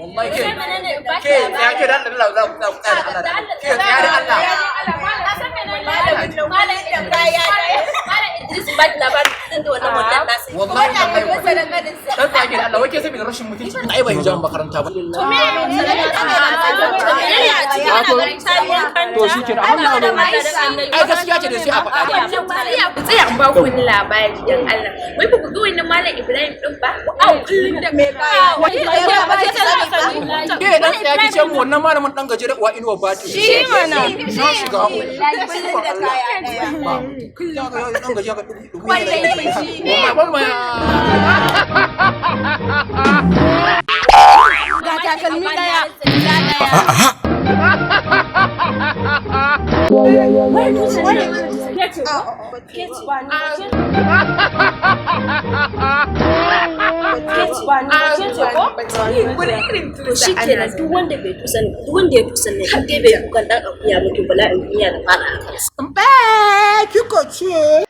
Wallahi ke ke ya ke dan Allah za ku tsaya da Allah. Ke tsaya da Allah. Malam Idris ba ki labarin din da wannan wannan nasa. Wallahi wallahi. Dan tsaya ke da Allah, wai ke saboda rashin mutunci ai bai hijabin makaranta ba. To me ne a ciki ana ganin To shi kenan, alhamdulillah. Ai gaskiya ce da sai a faɗa. Ku tsaya in ba ku wani labari dan Allah. Wai ba ku ga wannan Malam Ibrahim din ba? Au kullum da me Ke dan tsaya ki ce mu wannan malamin dan gajere uwa inuwa bati. Shi mana. Na shiga uku. Ba. Dan gajere ka dubu dubu. Wallahi wallahi. Ga takalmi daya. To shi kenan, duk wanda bai tusan, duk wanda ya tusan ne in dai bai kukan dan akuya ba, to bala'in duniya da fara a kansa. Kika ce.